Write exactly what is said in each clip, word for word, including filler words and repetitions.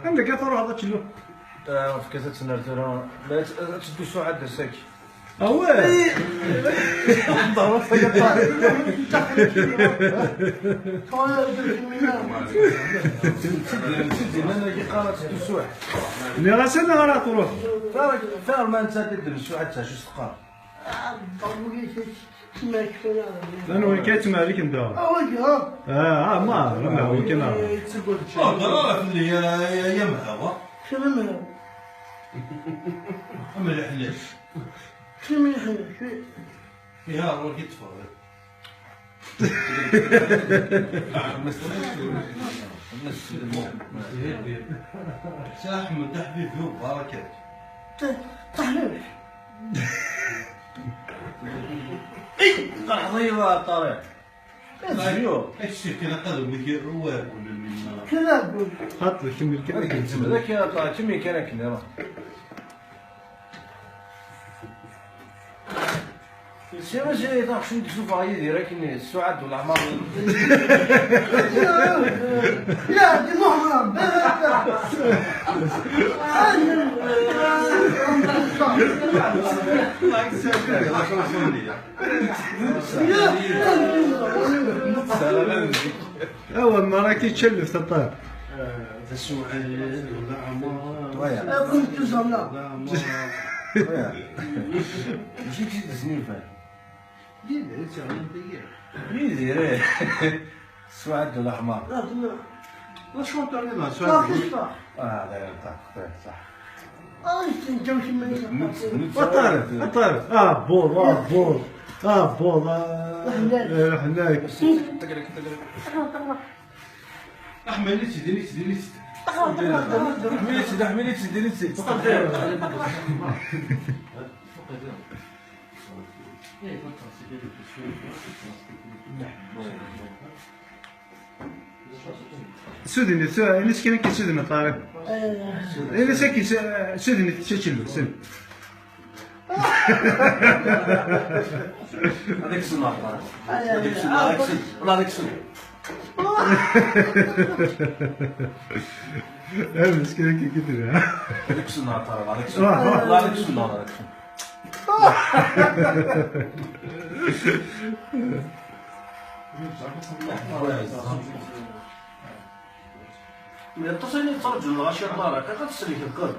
Anda akka truḥeḍ ad tecnuḍ? Tefka-tt ad tner tura. La, ad teddu Suɛad d asaki. Awah! Ḍerrut ay aṭṭan. Nniɣ-as anaɣ ara truḥ. Fiɣ, fiɣ ma netta d Suɛad, d acu teqqar? Anwa akka yettmaliken daɣen? Ah, ah, ma, ma, wi kan. Ur hder ara fell-i, ya, ya, ya Mhawa. Kra Mhawa. Am leḥlac. Kra Mhawa. Iha, ur k-itteffeɣ. Saḥmet aḥbib, baraka. Taḥbib. Ay, qerḥeḍ-iyi a Ṭariq. Azyo. Ad k-sifkin aqadum-ik uwagul. Kra agul. Xaṭer kemmel kan akken. Kemmel kan a Ṭariq, kemmel kan akken, iruḥ. Sɛiɣ azal taɣect n Yusuf ɣer Yidir akken Suɛad u Leɛmer. Ya, di Muḥemmed. Awa, ma raki tcellef taṭar. D asuɛad, d leɛmer. Waya. Ad kent-ẓẓleɣ. Leɛmer. Waya. Mačči d tidet n Yidir. Yidir, i tt-yeɣlin tigi. Yidir, eh. Suɛad u Leɛmer. La chanteur-nni d Suɛad. Ah, d ayen, d ayen, d ayen, ṣaḥ. Ay, tenǧew kemmini. Aṭar, aṭar. Ah, bol, ah, bol. Ah, bol, ah, eh, ḥnak. Ḥmil-itt, din-itt, din-itt. Ḥmil-itt, ḥmil-itt, din-itt. Sudin, su-, ini-s kan akken sudin a Ṭariq. Ini-s akken su-, sudin, tečča čellu, sudin. Ad iksen a Ṭariq. Ad iksen, ad iksen. Ad iksen. Ah, meskin akken kif. Ad iksen a Ṭariq, ad iksen. Ruḥ, ruḥ. Ad iksen, ad iksen. Aṭas ay la yettṛaǧun lɣaci n Ṭariq, ad t-tsellkeḍ kan.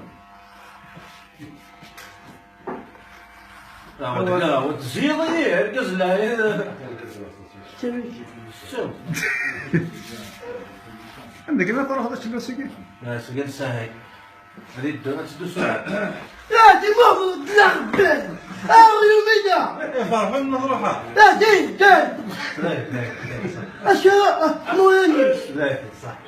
Awa, awa, tezziḍ-iyi, argaz lɛid. Anda kan ad truḥeḍ ad tella seg-i? Ah, seg-i sahi. Ad yeddu, ad teddu Suɛad. Ya, di ma d laɣbel. Ah, yumida. Eh, ferḥen ma truḥa. Ya, di, di. Acu, ah, mulanis. Saḥ.